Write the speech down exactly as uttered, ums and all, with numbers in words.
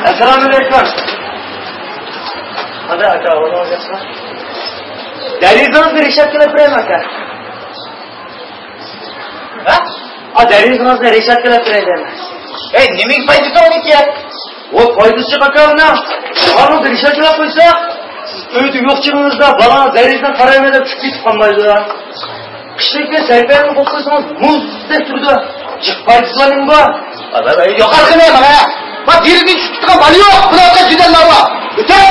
ئەسسالامۇئەلەيكۇم. دەرىزىڭىزنى رېشاتكىلاپ بېرەيمۇ، ئاكا؟ ھە؟ ئا، دەرىزىڭىزنى رېشاتكىلاپ بېرەي دەيمەن. ئەي، نېمىگە پايدىسى ئۇنىڭكى؟ ۋوي، پايدىسى جىق، ئاكا، ئۇنىڭ. دېۋالىڭىزنى رېشاتكىلاپ قويساق، سىز ئۆيدە يوق چېغىڭىزدا بالاڭىز دەرىزىدىن قارايمەن دەپ چۈشۈپ كېتىپ قالمايدۇ. قىشتىن كېيىن سەيپەننى قويۇپ قويسىڭىز، مۇزدەك تۇرىدۇ. جىق پايدىسى بار نېمە بار؟ يوقار قىلماي مانا. ما دېرىزىدىن چۈشۈپ كېتىدىغان بالا يوق. بۇلارغا جۈدەن بار. ئۆتەي.